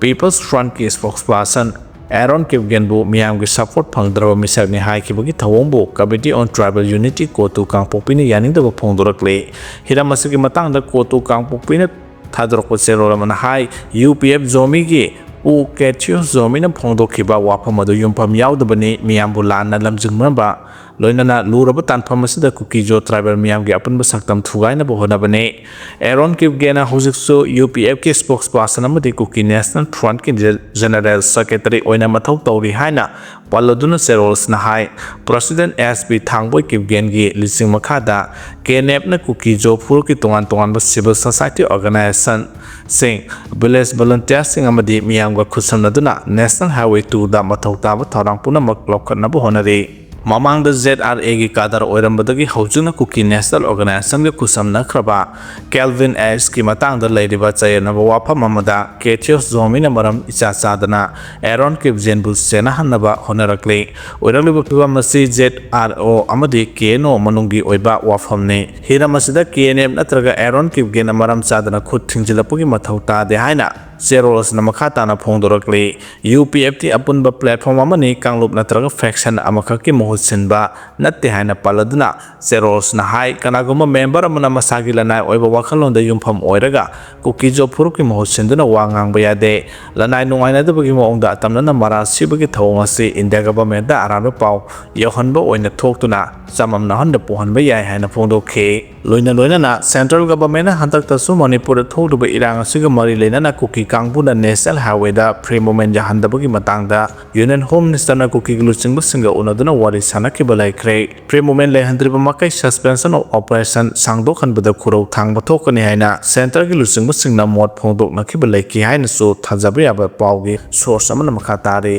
People's Frontꯀꯤ spokesperson ꯑꯦꯔꯣꯟ ꯀꯤꯞꯒꯦꯟꯕꯨ ꯃꯤꯌꯥꯝꯒꯤ support ꯐꯪꯗ꯭ꯔꯕ ꯃꯤꯁꯛꯅꯤ ꯍꯥꯏꯈꯤꯕꯒꯤ ꯊꯧꯑꯣꯡꯕꯨ Committee on Tribal Unity ꯀꯣꯇꯨ ꯀꯥꯡꯄꯣꯛꯄꯤꯅ ꯌꯥꯅꯤꯡꯗꯕ ꯐꯣꯡꯗꯣꯔꯛꯂꯤ꯫ ꯍꯤꯔꯝ ꯑꯁꯤꯒꯤ ꯃꯇꯥꯡꯗ ꯀꯣꯇꯨ ꯀꯥꯡꯄꯣꯛꯄꯤꯅ ꯊꯥꯗꯣꯔꯛꯄ ꯆꯦꯔꯣꯜ ꯑꯃꯅ ꯍꯥꯏ, ꯌꯨ ꯄꯤ ꯑꯦꯐ ꯖꯣꯃꯤꯒꯤ ꯎ ꯀꯦꯊꯤꯌꯣꯁ ꯖꯣꯃꯤꯅ ꯐꯣꯡꯗꯣꯛꯈꯤꯕ ꯋꯥꯐꯝ ꯑꯗꯨ ꯌꯨꯝꯐꯝ ꯌꯥꯎꯗꯕꯅꯤ, ꯃꯤꯌꯥꯝꯕꯨ ꯂꯥꯟꯅ ꯂꯝꯖꯤꯡꯅꯕ, ꯂꯣꯏꯅꯅ ꯂꯨꯔꯕ ꯇꯥꯟꯐꯝ ꯑꯁꯤꯗ ꯀꯨꯀꯤꯖꯣ tribal ꯃꯤꯌꯥꯝꯒꯤ ꯑꯄꯨꯟꯕ ꯁꯛꯇꯝ ꯊꯨꯒꯥꯏꯅꯕ ꯍꯣꯠꯅꯕꯅꯤ꯫ ꯑꯦꯔꯣꯟ ꯀꯤꯞꯒꯦꯟꯅ ꯍꯧꯖꯤꯛꯁꯨ ꯌꯨ ꯄꯤ ꯑꯦꯐꯀꯤ spokesperson ꯑꯃꯗꯤ Kuki National Frontꯀꯤ General Secretary ꯑꯣꯏꯅ ꯃꯊꯧ ꯇꯧꯔꯤ ꯍꯥꯏꯅ ꯄꯜꯂꯗꯨꯅ ꯆꯦꯔꯣꯜꯁꯅ ꯍꯥꯏ, President ꯑꯦꯁ ꯄꯤ ꯊꯥꯡꯕꯣꯏ ꯀꯤꯞꯒꯦꯟꯒꯤ ꯂꯨꯆꯤꯡ ꯃꯈꯥꯗ ꯀꯦ ꯑꯦꯟ ꯑꯦꯐꯅ ꯀꯨꯀꯤꯖꯣ ꯐꯨꯔꯨꯞꯀꯤ ꯇꯣꯉꯥꯟ ꯇꯣꯉꯥꯟꯕ civil society organizationꯁꯤꯡ, village volunteerꯁꯤꯡ ꯑꯃꯗꯤ ꯃꯤꯌꯥꯝꯒ ꯈꯨꯠꯁꯝꯅꯗꯨꯅ National Highway twoꯗ ꯃꯊꯧ ꯇꯥꯕ ꯊꯧꯔꯥꯡ ꯄꯨꯝꯅꯃꯛ ꯂꯧꯈꯠꯅꯕ ꯍꯣꯠꯅꯔꯤ꯫ ꯃꯃꯥꯡꯗ ꯖꯦꯗ ꯑꯥꯔ ꯑꯦꯒꯤ cadre ꯑꯣꯏꯔꯝꯕꯗꯒꯤ ꯍꯧꯖꯤꯛꯅ Kuki National Organizationꯒ ꯈꯨꯠꯁꯝꯅꯈ꯭ꯔꯕ ꯀꯦꯜꯚꯤꯟ ꯑꯦꯁꯀꯤ ꯃꯇꯥꯡꯗ ꯂꯩꯔꯤꯕ ꯆꯌꯦꯠꯅꯕ ꯋꯥꯐꯝ ꯑꯃꯗ ꯀꯦꯊꯤꯌꯣꯁ ꯖꯣꯃꯤꯅ ꯃꯔꯝ ꯏꯆꯥ ꯆꯥꯗꯅ ꯑꯦꯔꯣꯟ ꯀꯤꯞꯒꯦꯟꯕꯨ ꯆꯦꯟꯅꯍꯟꯅꯕ ꯍꯣꯠꯅꯔꯛꯂꯤ꯫ ꯑꯣꯏꯔꯛꯂꯤꯕ ꯐꯤꯚꯝ ꯑꯁꯤ ꯖꯦꯗ ꯑꯥꯔ ꯑꯣ ꯑꯃꯗꯤ ꯀꯦ ꯑꯦꯟ ꯑꯣ ꯃꯅꯨꯡꯒꯤ ꯑꯣꯏꯕ ꯋꯥꯐꯝꯅꯤ꯫ ꯍꯤꯔꯝ ꯑꯁꯤꯗ ꯀꯦ ꯑꯦꯟ ꯑꯦꯐ ꯅꯠꯇ꯭ꯔꯒ ꯑꯦꯔꯣꯟ ꯀꯤꯞꯒꯦꯟꯅ ꯃꯔꯝ ꯆꯥꯗꯅ ꯈꯨꯠ ꯊꯤꯡꯖꯤꯜꯂꯛꯄꯒꯤ ꯃꯊꯧ ꯇꯥꯗꯦ ꯍꯥꯏꯅ ꯆꯦꯔꯣꯜꯁꯅ ꯃꯈꯥ ꯇꯥꯅ ꯐꯣꯡꯗꯣꯔꯛꯂꯤ꯫ ꯌꯨ ꯄꯤ ꯑꯦꯐꯇꯤ ꯑꯄꯨꯟꯕ platform ꯑꯃꯅꯤ, ꯀꯥꯡꯂꯨꯞ ꯅꯠꯇ꯭ꯔꯒ faction ꯑꯃꯈꯛꯀꯤ ꯃꯍꯨꯠ ꯁꯤꯟꯕ ꯅꯠꯇꯦ ꯍꯥꯏꯅ ꯄꯜꯂꯗꯨꯅ ꯆꯦꯔꯣꯜꯁꯅ ꯍꯥꯏ, ꯀꯅꯥꯒꯨꯝꯕ member ꯑꯃꯅ ꯃꯁꯥꯒꯤ ꯂꯅꯥꯏ ꯑꯣꯏꯕ ꯋꯥꯈꯜꯂꯣꯟꯗ ꯌꯨꯝꯐꯝ ꯑꯣꯏꯔꯒ ꯀꯨꯀꯤꯖꯣ ꯐꯨꯔꯨꯞꯀꯤ ꯃꯍꯨꯠ ꯁꯤꯟꯗꯨꯅ ꯋꯥ ꯉꯥꯡꯕ ꯌꯥꯗꯦ꯫ ꯂꯅꯥꯏ ꯅꯨꯡꯉꯥꯏꯅꯗꯕꯒꯤ ꯃꯑꯣꯡꯗ ꯑꯇꯝꯅꯅ ꯃꯔꯥꯜ ꯁꯤꯕꯒꯤ ꯊꯧꯑꯣꯡ ꯑꯁꯤ India governmentꯇ ꯑꯔꯥꯟꯕ ꯄꯥꯎ ꯌꯧꯍꯟꯕ ꯑꯣꯏꯅ ꯊꯣꯛꯇꯨꯅ ꯆꯃꯝꯅꯍꯟꯕ ꯄꯣꯛꯍꯟꯕ ꯌꯥꯏ ꯍꯥꯏꯅ ꯐꯣꯡꯗꯣꯛꯈꯤ꯫ ꯂꯣꯏꯅ ꯂꯣꯏꯅꯅ central governmentꯅ ꯍꯟꯗꯛꯇꯁꯨ ꯃꯅꯤꯄꯨꯔꯗ ꯊꯣꯛꯂꯤꯕ ꯏꯔꯥꯡ ꯑꯁꯤꯒ ꯃꯔꯤ ꯂꯩꯅꯅ ꯀꯨꯀꯤ ꯀꯥꯡꯕꯨꯅ National Highwayꯗ free movement ꯌꯥꯍꯟꯗꯕꯒꯤ ꯃꯇꯥꯡꯗ Union Home Ministerꯅ ꯀꯨꯀꯤꯒꯤ ꯂꯨꯆꯤꯡꯕꯁꯤꯡꯒ ꯎꯅꯗꯨꯅ ꯋꯥꯔꯤ ꯁꯥꯅꯈꯤꯕ ꯂꯩꯈ꯭ꯔꯦ꯫ Free movement ꯂꯩꯍꯟꯗ꯭ꯔꯤꯕ ꯃꯈꯩ suspension of operation ꯁꯥꯡꯗꯣꯛꯍꯟꯕꯗ ꯈꯨꯔꯧ ꯊꯥꯡꯕ ꯊꯣꯛꯀꯅꯤ ꯍꯥꯏꯅ centreꯒꯤ ꯂꯨꯆꯤꯡꯕꯁꯤꯡꯅ ꯃꯣꯠ ꯐꯣꯡꯗꯣꯛꯅꯈꯤꯕ ꯂꯩꯈꯤ ꯍꯥꯏꯅꯁꯨ ꯊꯥꯖꯕ ꯌꯥꯕ ꯄꯥꯎꯒꯤ source ꯑꯃꯅ ꯃꯈꯥ ꯇꯥꯔꯤ꯫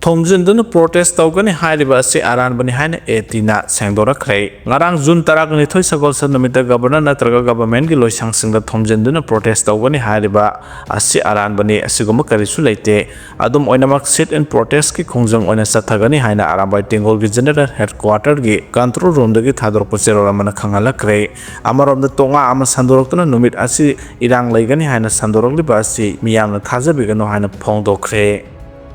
ꯊꯣꯝꯖꯤꯟꯗꯨꯅ protest ꯇꯧꯒꯅꯤ ꯍꯥꯏꯔꯤꯕ ꯑꯁꯤ ꯑꯔꯥꯟꯕꯅꯤ ꯍꯥꯏꯅ ꯑꯦ ꯇꯤꯅ ꯁꯦꯡꯗꯣꯔꯛꯈ꯭ꯔꯦ꯫ ꯉꯔꯥꯡ ꯖꯨꯟ ꯇꯔꯥꯅꯤꯊꯣꯏ ꯁꯒꯣꯜꯁꯦꯟ ꯅꯨꯃꯤꯠꯇ governor ꯅꯠꯇ꯭ꯔꯒ governmentꯀꯤ ꯂꯣꯏꯁꯪꯁꯤꯡꯗ ꯊꯣꯝꯖꯤꯟꯗꯨꯅ protest ꯇꯧꯒꯅꯤ ꯍꯥꯏꯔꯤꯕ ꯑꯁꯤ ꯑꯔꯥꯟꯕꯅꯤ, ꯑꯁꯤꯒꯨꯝꯕ ꯀꯔꯤꯁꯨ ꯂꯩꯇꯦ꯫ ꯑꯗꯨꯝ ꯑꯣꯏꯅꯃꯛ sit-in protestꯀꯤ ꯈꯣꯡꯖꯪ ꯑꯣꯏꯅ ꯆꯠꯊꯒꯅꯤ ꯍꯥꯏꯅ ꯑꯔꯥꯝꯕꯥꯏ ꯇꯦꯡꯒꯣꯜꯒꯤ General Headquarterꯒꯤ control roomꯗꯒꯤ ꯊꯥꯗꯣꯔꯛꯄ ꯆꯦꯔꯣꯜ ꯑꯃꯅ ꯈꯪꯍꯜꯂꯛꯈ꯭ꯔꯦ꯫ ꯑꯃꯔꯣꯝꯗ ꯇꯣꯉꯥ ꯑꯃ ꯁꯟꯗꯣꯔꯛꯇꯨꯅ ꯅꯨꯃꯤꯠ ꯑꯁꯤ ꯏꯔꯥꯡ ꯂꯩꯒꯅꯤ ꯍꯥꯏꯅ ꯁꯟꯗꯣꯔꯛꯂꯤꯕ ꯑꯁꯤ ꯃꯤꯌꯥꯝꯅ ꯊꯥꯖꯕꯤꯒꯅꯨ ꯍꯥꯏꯅ ꯐꯣꯡꯗꯣꯛꯈ꯭ꯔꯦ꯫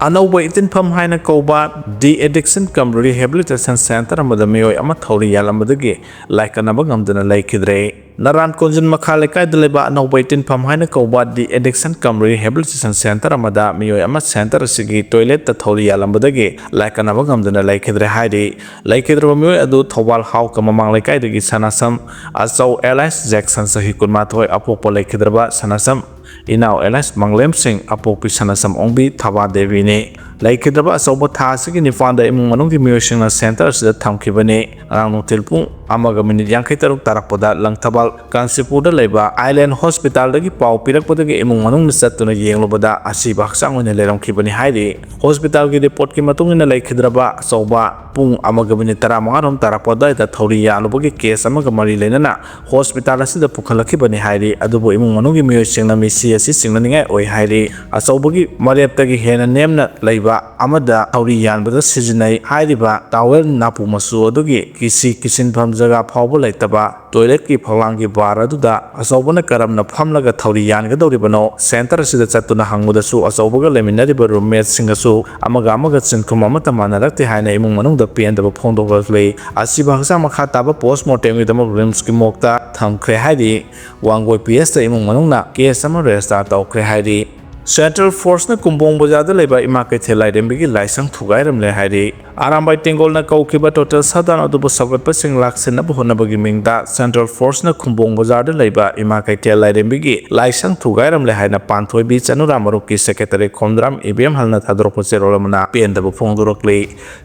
ꯑꯅꯧꯕ ꯏꯇꯤꯟꯐꯝ ꯍꯥꯏꯅ ꯀꯧꯕ ꯗꯤ ꯑꯦꯗꯤꯛꯁꯟ ꯀꯝ ꯔꯤꯍꯦꯕꯤꯂꯤꯇꯦꯁꯟ ꯁꯦꯟꯇꯔ ꯑꯃꯗ ꯃꯤꯑꯣꯏ ꯑꯃ ꯊꯧꯔꯤ ꯌꯥꯜꯂꯝꯕꯗꯒꯤ ꯂꯥꯏꯀꯠꯅꯕ ꯉꯝꯗꯅ ꯂꯩꯈꯤꯗ꯭ꯔꯦ꯫ ꯅꯔꯥꯟ ꯀꯣꯟꯖꯤꯟ ꯃꯈꯥ ꯂꯩꯀꯥꯏꯗ ꯂꯩꯕ ꯑꯅꯧꯕ ꯏꯇꯤꯟꯐꯝ ꯍꯥꯏꯅ ꯀꯧꯕ ꯗꯤ ꯑꯦꯗꯤꯛꯁꯟ ꯀꯝ ꯔꯤꯍꯦꯕꯤꯂꯤꯇꯦꯁꯟ ꯁꯦꯟꯇꯔ ꯑꯃꯗ ꯃꯤꯑꯣꯏ ꯑꯃ ꯁꯦꯟꯇꯔ ꯑꯁꯤꯒꯤ ꯇꯣꯏꯂꯦꯠꯇ ꯊꯧꯔꯤ ꯌꯥꯜꯂꯝꯕꯗꯒꯤ ꯂꯥꯏꯀꯠꯅꯕ ꯉꯝꯗꯅ ꯂꯩꯈꯤꯗ꯭ꯔꯦ ꯍꯥꯏꯔꯤ꯫ ꯂꯩꯈꯤꯗ꯭ꯔꯕ ꯃꯤꯑꯣꯏ ꯑꯗꯨ ꯊꯧꯕꯥꯜ ꯍꯥꯎꯀ ꯃꯃꯥꯡ ꯂꯩꯀꯥꯏꯗꯒꯤ ꯁꯅꯥꯁꯝ ꯑꯆꯧ ꯑꯦꯂꯥꯏꯁ ꯖꯦꯛꯁꯟ, ꯆꯍꯤ ꯀꯨꯟꯃꯥꯊꯣꯏ, ꯑꯄꯣꯛꯄ ꯂꯩꯈꯤꯗ꯭ꯔꯕ ꯁꯅꯥꯁꯝ ꯏꯅꯥꯎ ꯑꯦꯂꯥꯏꯁ ꯃꯪꯂꯦꯝꯁꯤꯡ, ꯑꯄꯣꯛꯄꯤ ꯁꯅꯥꯁꯝ ꯑꯣꯡꯕꯤ ꯊꯕꯥ ꯗꯦꯕꯤꯅꯤ꯫ ꯂꯩꯈꯤꯗ꯭ꯔꯕ ꯑꯆꯧꯕ ꯊꯥ ꯑꯁꯤꯒꯤ ꯅꯤꯄꯥꯟꯗ ꯏꯃꯨꯡ ꯃꯅꯨꯡꯒꯤ ꯃꯤꯑꯣꯏꯁꯤꯡꯅ ꯁꯦꯟꯇꯔ ꯑꯁꯤꯗ ꯊꯝꯈꯤꯕꯅꯤ꯫ ꯉꯔꯥꯡ ꯅꯨꯡꯊꯤꯜ ꯄꯨꯡ ꯑꯃꯒ ꯃꯤꯅꯤꯠ ꯌꯥꯡꯈꯩ ꯇꯔꯨꯛ ꯇꯥꯔꯛꯄꯗ ꯂꯪꯊꯕꯥꯜ ꯀꯥꯟꯆꯤꯄꯨꯔꯗ ꯂꯩꯕ ꯑꯥꯏꯂꯦꯟ ꯍꯣꯁꯄꯤꯇꯥꯜꯗꯒꯤ ꯄꯥꯎ ꯄꯤꯔꯛꯄꯗꯒꯤ ꯏꯃꯨꯡ ꯃꯅꯨꯡꯅ ꯆꯠꯇꯨꯅ ꯌꯦꯡꯂꯨꯕꯗ ꯑꯁꯤꯕ ꯍꯛꯆꯥꯡ ꯑꯣꯏꯅ ꯂꯩꯔꯝꯈꯤꯕꯅꯤ ꯍꯥꯏꯔꯤ꯫ ꯍꯣꯁꯄꯤꯇꯥꯜꯒꯤ ꯔꯤꯄꯣꯔꯠꯀꯤ ꯃꯇꯨꯡ ꯏꯟꯅ ꯂꯩꯈꯤꯗ꯭ꯔꯕ ꯑꯆꯧꯕ ꯄꯨꯡ ꯑꯃꯒ ꯃꯤꯅꯤꯠ ꯇꯔꯥꯃꯉꯥ ꯔꯣꯝ ꯇꯥꯔꯛꯄ ꯑꯗꯨꯋꯥꯏꯗ ꯊꯧꯔꯤ ꯌꯥꯜꯂꯨꯕꯒꯤ ꯀꯦꯁ ꯑꯃꯒ ꯃꯔꯤ ꯂꯩꯅꯅ ꯍꯣꯁꯄꯤꯇꯥꯜ ꯑꯁꯤꯗ ꯄꯨꯈꯠꯂꯛꯈꯤꯕꯅꯤ ꯍꯥꯏꯔꯤ꯫ ꯑꯗꯨꯕꯨ ꯏꯃꯨꯡ ꯃꯅꯨꯡꯒꯤ ꯃꯤꯑꯣꯏꯁꯤꯡꯅ ꯃꯤꯁꯤ ꯑꯁꯤ ꯆꯤꯡꯅꯅꯤꯡꯉꯥꯏ ꯑꯣꯏ ꯍꯥꯏꯔꯤ꯫ ꯑꯆꯧꯕꯒꯤ ꯃꯔꯦꯞꯇꯒꯤ ꯍꯦꯟꯅ ꯅꯦꯝꯅ ꯂꯩꯕ ꯑꯃꯗ ꯊꯧꯔꯤ ꯌꯥꯟꯕꯗ ꯁꯤꯖꯤꯟꯅꯩ ꯍꯥꯏꯔꯤꯕ ꯇꯥꯋꯦꯜ ꯅꯥꯄꯨ ꯃꯆꯨ ꯑꯗꯨꯒꯤ ꯀꯤꯁꯤ ꯀꯤꯁꯤꯟꯐꯝ ꯖꯒꯥ ꯐꯥꯎꯕ ꯂꯩꯇꯕ ꯇꯣꯏꯂꯦꯠꯀꯤ ꯐꯛꯂꯥꯡꯒꯤ ꯕꯥꯔ ꯑꯗꯨꯗ ꯑꯆꯧꯕꯅ ꯀꯔꯝꯅ ꯐꯝꯂꯒ ꯊꯧꯔꯤ ꯌꯥꯟꯒꯗꯧꯔꯤꯕꯅꯣ? ꯁꯦꯟꯇꯔ ꯑꯁꯤꯗ ꯆꯠꯇꯨꯅ ꯍꯪꯕꯗꯁꯨ ꯑꯆꯧꯕꯒ ꯂꯩꯃꯤꯟꯅꯔꯤꯕ ꯔꯨꯝꯃꯦꯠꯁꯤꯡꯒꯁꯨ ꯑꯃꯒ ꯑꯃꯒ ꯆꯤꯟꯈꯨꯝ ꯑꯃꯠꯇ ꯃꯥꯟꯅꯔꯛꯇꯦ ꯍꯥꯏꯅ ꯏꯃꯨꯡ ꯃꯅꯨꯡꯗ ꯄꯦꯟꯗꯕ ꯐꯣꯡꯗꯣꯛꯂꯛꯂꯤ꯫ ꯑꯁꯤꯕ ꯍꯛꯆꯥꯡ ꯃꯈꯥ ꯇꯥꯕ ꯄꯣꯁꯃꯣꯔꯇꯦꯝꯒꯤꯗꯃꯛ ꯔꯤꯝꯁꯀꯤ ꯃꯣꯔꯒꯇ ꯊꯝꯈ꯭ꯔꯦ ꯍꯥꯏꯔꯤ꯫ ꯋꯥꯡꯒꯣꯏ ꯄꯤ ꯑꯦꯁꯇ ꯏꯃꯨꯡ ꯃꯅꯨꯡꯅ ꯀꯦꯁ ꯑꯃ ꯔꯦꯖꯤꯁꯇꯥꯔ ꯇꯧꯈ꯭ꯔꯦ ꯍꯥꯏꯔꯤ꯫ ꯁꯦꯟꯇ꯭ꯔꯦꯜ ꯐꯣꯔꯁꯅ ꯀꯨꯝꯕꯣꯡ ꯕꯖꯥꯔꯗ ꯂꯩꯕ ꯏꯃꯥ ꯀꯩꯊꯦꯜ ꯂꯥꯏꯔꯦꯝꯕꯤꯒꯤ ꯂꯥꯏꯁꯪ ꯊꯨꯒꯥꯏꯔꯝꯂꯦ ꯍꯥꯏꯔꯤ꯫ ꯑꯔꯥꯝꯕꯥꯏ ꯇꯦꯡꯒꯣꯜꯅ ꯀꯧꯈꯤꯕ ꯇꯣꯇꯦꯜ ꯁꯠꯗꯥꯎꯟ ꯑꯗꯨꯕꯨ ꯁꯧꯒꯠꯄꯁꯤꯡ ꯂꯥꯛꯁꯤꯟꯅꯕ ꯍꯣꯠꯅꯕꯒꯤ ꯃꯤꯡꯗ ꯁꯦꯟꯇ꯭ꯔꯦꯜ ꯐꯣꯔꯁꯅ ꯈꯨꯝꯕꯣꯡ ꯕꯖꯥꯔꯗ ꯂꯩꯕ ꯏꯃꯥ ꯀꯩꯊꯦꯜ ꯂꯥꯏꯔꯦꯝꯕꯤꯒꯤ ꯂꯥꯏꯁꯪ ꯊꯨꯒꯥꯏꯔꯝꯂꯦ ꯍꯥꯏꯅ ꯄꯥꯟꯊꯣꯏꯕꯤ ꯆꯅꯨꯔꯥꯝ ꯃꯔꯨꯞꯀꯤ ꯁꯦꯀ꯭ꯔꯦꯇꯔꯤ ꯈꯣꯝꯗ꯭ꯔꯥꯝ ꯏꯕꯦꯝꯍꯜꯅ ꯊꯥꯗꯣꯔꯛꯄ ꯆꯦꯔꯣꯜ ꯑꯃꯅ ꯄꯦꯟꯗꯕ ꯐꯣꯡꯗꯣꯔꯛꯂꯤ꯫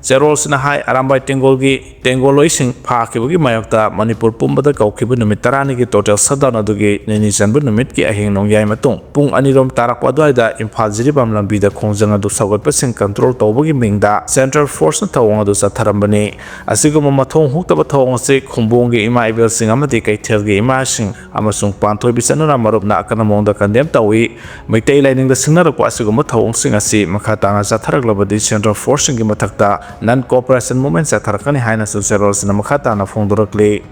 ꯆꯦꯔꯣꯜꯁꯤꯅ ꯍꯥꯏ, ꯑꯔꯥꯝꯕꯥꯏ ꯇꯦꯡꯒꯣꯜꯒꯤ ꯇꯦꯡꯒꯣꯜꯂꯣꯏꯁꯤꯡ ꯐꯥꯈꯤꯕꯒꯤ ꯃꯥꯌꯣꯛꯇ ꯃꯅꯤꯄꯨꯔ ꯄꯨꯝꯕꯗ ꯀꯧꯈꯤꯕ ꯅꯨꯃꯤꯠ ꯇꯔꯥꯅꯤꯒꯤ ꯇꯣꯇꯦꯜ ꯁꯠꯗꯥꯎꯟ ꯑꯗꯨꯒꯤ ꯅꯤꯅꯤ ꯆꯟꯕ ꯅꯨꯃꯤꯠꯀꯤ ꯑꯍꯤꯡ ꯅꯣꯡꯌꯥꯏ ꯃꯇꯨꯡ ꯄꯨꯡ ꯑꯅꯤ ꯔꯣꯝ ꯇꯥꯔꯛꯄ ꯑꯗꯨꯋꯥꯏꯗ ꯏꯝꯐꯥꯜ ꯖꯤꯔꯤꯕꯥꯝ ꯂꯝꯕꯤꯗ ꯈꯣꯡꯖꯪ ꯑꯗꯨ ꯁꯧꯒꯠꯄꯁꯤꯡ ꯀꯟꯇ꯭ꯔꯣꯜ ꯇꯧꯕꯒꯤ ꯃꯤꯡꯗ ꯁꯦꯟꯇ꯭ꯔꯦꯜ ꯐꯣꯔꯁꯅ ꯊꯧꯑꯣꯡ ꯑꯗꯨ ꯆꯠꯊꯔꯝꯕꯅꯤ꯫ ꯑꯁꯤꯒꯨꯝꯕ ꯃꯊꯣꯡ ꯍꯨꯛꯇꯕ ꯊꯧꯑꯣꯡ ꯑꯁꯤ ꯈꯨꯝꯕꯣꯡꯒꯤ ꯏꯃꯥ ꯏꯕꯦꯜꯁꯤꯡ ꯑꯃꯗꯤ ꯀꯩꯊꯦꯜꯒꯤ ꯏꯃꯥꯁꯤꯡ ꯑꯃꯁꯨꯡ ꯄꯥꯟꯊꯣꯏꯕꯤ ꯆꯅꯨꯔꯥꯝ ꯃꯔꯨꯞꯅ ꯑꯀꯟꯕ ꯃꯑꯣꯡꯗ ꯀꯟꯗꯦꯝ ꯇꯧꯏ꯫ ꯃꯩꯇꯩ ꯂꯥꯏꯅꯤꯡꯗ ꯁꯤꯡꯅꯔꯛꯄ ꯑꯁꯤꯒꯨꯝꯕ ꯊꯧꯑꯣꯡꯁꯤꯡ ꯑꯁꯤ ꯃꯈꯥ ꯇꯥꯅ ꯆꯠꯊꯔꯛꯂꯕꯗꯤ ꯁꯦꯟꯇ꯭ꯔꯦꯜ ꯐꯣꯔꯁꯁꯤꯡꯒꯤ ꯃꯊꯛꯇ ꯅꯟ ꯀꯣꯑꯣꯄꯔꯦꯁꯟ ꯃꯨꯚꯃꯦꯟꯠ ꯆꯠꯊꯔꯛꯀꯅꯤ ꯍꯥꯏꯅꯁꯨ ꯆꯦꯔꯣꯜꯁꯤꯅ ꯃꯈꯥ ꯇꯥꯅ ꯐꯣꯡꯗꯣꯔꯛꯂꯤ꯫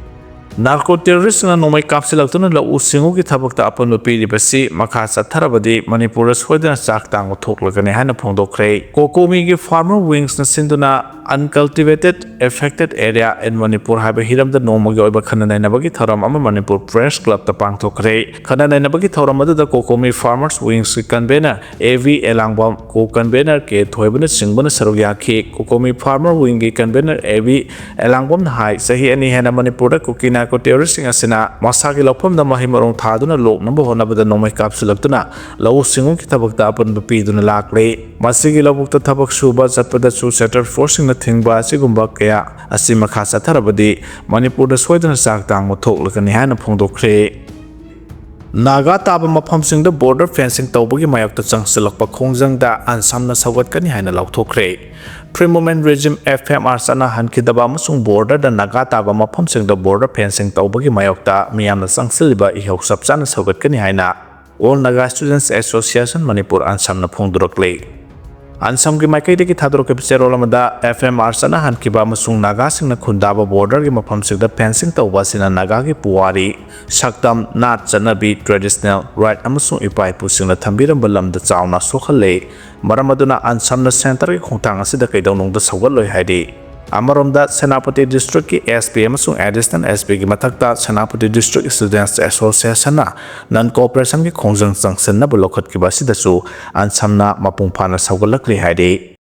ꯅꯥꯔꯀꯣ ꯇꯦꯔꯣꯔꯤꯁꯁꯤꯡꯅ ꯅꯣꯡꯃꯩ ꯀꯥꯞꯁꯤꯜꯂꯛꯇꯨꯅ ꯂꯧꯎ ꯁꯤꯡꯎꯒꯤ ꯊꯕꯛꯇ ꯑꯄꯟꯕ ꯄꯤꯔꯤꯕꯁꯤ ꯃꯈꯥ ꯆꯠꯊꯔꯕꯗꯤ ꯃꯅꯤꯄꯨꯔꯗ ꯁꯣꯏꯗꯅ ꯆꯥꯛ ꯇꯥꯡꯕ ꯊꯣꯛꯂꯒꯅꯤ ꯍꯥꯏꯅ ꯐꯣꯡꯗꯣꯛꯈ꯭ꯔꯦ꯫ ꯀꯣꯀꯣꯃꯤꯒꯤ farmer wingsꯅ ꯁꯤꯟꯗꯨꯅ Uncultivated Affected Area in Manipur ꯍꯥꯏꯕ ꯍꯤꯔꯝꯗ ꯅꯣꯡꯃꯒꯤ ꯑꯣꯏꯕ ꯈꯟꯅ ꯅꯩꯅꯕꯒꯤ ꯊꯧꯔꯝ ꯑꯃ ꯃꯅꯤꯄꯨꯔ ꯄ꯭ꯔꯦꯁ ꯀ꯭ꯂꯕꯇ ꯄꯥꯡꯊꯣꯛꯈ꯭ꯔꯦ꯫ ꯈꯟꯅ ꯅꯩꯅꯕꯒꯤ ꯊꯧꯔꯝ ꯑꯗꯨꯗ ꯀꯣꯀꯣꯃꯤ farmers wingsꯀꯤ convener A V Elangbam, co-convener K ꯊꯣꯏꯕꯅꯆꯤꯡꯕꯅ ꯁꯔꯨꯛ ꯌꯥꯈꯤ꯫ ꯀꯣꯀꯣꯃꯤ farmer wingꯒꯤ convener ꯑꯦ ꯚꯤ ꯑꯦꯂꯥꯡꯕꯝꯅ ꯍꯥꯏ, ꯆꯍꯤ ꯑꯅꯤ ꯍꯦꯟꯅ ꯃꯅꯤꯄꯨꯔꯗ ꯀꯨꯀꯤ ꯅꯥꯔꯀꯣ ꯇꯦꯔꯣꯔꯤꯁꯁꯤꯡ ꯑꯁꯤꯅ ꯃꯁꯥꯒꯤ ꯂꯧꯐꯝꯗ ꯃꯍꯩ ꯃꯔꯣꯡ ꯊꯥꯗꯨꯅ ꯂꯣꯛꯅꯕ ꯍꯣꯠꯅꯕꯗ ꯅꯣꯡꯃꯩ ꯀꯥꯞꯁꯤꯜꯂꯛꯇꯨꯅ ꯂꯧꯎ ꯁꯤꯡꯎꯒꯤ ꯊꯕꯛꯇ ꯑꯄꯟꯕ ꯄꯤꯗꯨꯅ ꯂꯥꯛꯂꯤ꯫ ꯃꯁꯤꯒꯤ ꯂꯧꯕꯨꯛꯇ ꯊꯕꯛ ꯁꯨꯕ ꯆꯠꯄꯗꯁꯨ central forceꯁꯤꯡꯅ ꯊꯤꯡꯕ ꯑꯁꯤꯒꯨꯝꯕ ꯀꯌꯥ ꯑꯁꯤ ꯃꯈꯥ ꯆꯠꯊꯔꯕꯗꯤ ꯃꯅꯤꯄꯨꯔꯗ ꯁꯣꯏꯗꯅ ꯆꯥꯛ ꯇꯥꯡꯕ ꯊꯣꯛꯂꯒꯅꯤ ꯍꯥꯏꯅ ꯐꯣꯡꯗꯣꯛꯈ꯭ꯔꯦ꯫ ꯅꯥꯒꯥ ꯇꯥꯕ ꯃꯐꯝꯁꯤꯡꯗ border fencing ꯇꯧꯕꯒꯤ ꯃꯥꯌꯣꯛꯇ ꯆꯪꯁꯤꯜꯂꯛꯄ ꯈꯣꯡꯖꯪꯗ ꯑꯟꯁꯥꯝꯅ ꯁꯧꯒꯠꯀꯅꯤ ꯍꯥꯏꯅ ꯂꯥꯎꯊꯣꯛꯈ꯭ꯔꯦ꯫ Free Movement Regime, F M R, ꯆꯠꯅꯍꯟꯈꯤꯗꯕ ꯑꯃꯁꯨꯡ borderꯗ ꯅꯥꯒꯥ ꯇꯥꯕ ꯃꯐꯝꯁꯤꯡꯗ border fencing ꯇꯧꯕꯒꯤ ꯃꯥꯌꯣꯛꯇ ꯃꯤꯌꯥꯝꯅ ꯆꯪꯁꯤꯜꯂꯤꯕ ꯏꯍꯧ ꯆꯞ ꯆꯥꯅ ꯁꯧꯒꯠꯀꯅꯤ ꯍꯥꯏꯅ All Naga Students Association Manipur, ꯑꯟꯁꯥꯝꯅ ꯐꯣꯡꯗꯣꯔꯛꯂꯤ꯫ ꯑꯟꯁꯥꯝꯒꯤ ꯃꯥꯏꯀꯩꯗꯒꯤ ꯊꯥꯗꯣꯔꯛꯈꯤꯕ ꯆꯦꯔꯣꯜ ꯑꯃꯗ, F M R ꯆꯠꯅꯍꯟꯈꯤꯕ ꯑꯃꯁꯨꯡ ꯅꯥꯒꯥꯁꯤꯡꯅ ꯈꯨꯟꯗꯥꯕ borderꯒꯤ ꯃꯐꯝꯁꯤꯡꯗ fencing ꯇꯧꯕ ꯑꯁꯤꯅ ꯅꯥꯒꯥꯒꯤ ꯄꯨꯋꯥꯔꯤ, ꯁꯛꯇꯝ, ꯅꯥꯠ ꯆꯠꯅꯕꯤ, traditional right ꯑꯃꯁꯨꯡ ꯏꯄꯥ ꯏꯄꯨꯁꯤꯡꯅ ꯊꯝꯕꯤꯔꯝꯕ ꯂꯝꯗ ꯆꯥꯎꯅ ꯁꯣꯛꯍꯜꯂꯦ꯫ ꯃꯔꯝ ꯑꯗꯨꯅ ꯑꯟꯁꯥꯝꯅ centreꯒꯤ ꯈꯣꯡꯊꯥꯡ ꯑꯁꯤꯗ ꯀꯩꯗꯧꯅꯨꯡꯗ ꯁꯧꯒꯠꯂꯣꯏ ꯍꯥꯏꯔꯤ꯫ ꯑꯃꯔꯣꯝꯗ, ꯁꯦꯅꯥꯄꯇꯤ districtꯀꯤ S P ꯑꯃꯁꯨꯡ Additional S Pꯒꯤ ꯃꯊꯛꯇ ꯁꯦꯅꯥꯄꯇꯤ District Students Associationꯅ non cooperationꯒꯤ ꯈꯣꯡꯖꯪ ꯆꯪꯁꯤꯟꯅꯕ ꯂꯧꯈꯠꯈꯤꯕ ꯑꯁꯤꯗꯁꯨ ꯑꯟꯁꯥꯝꯅ ꯃꯄꯨꯡ ꯐꯥꯅ ꯁꯧꯒꯠꯂꯛꯂꯤ ꯍꯥꯏꯔꯤ꯫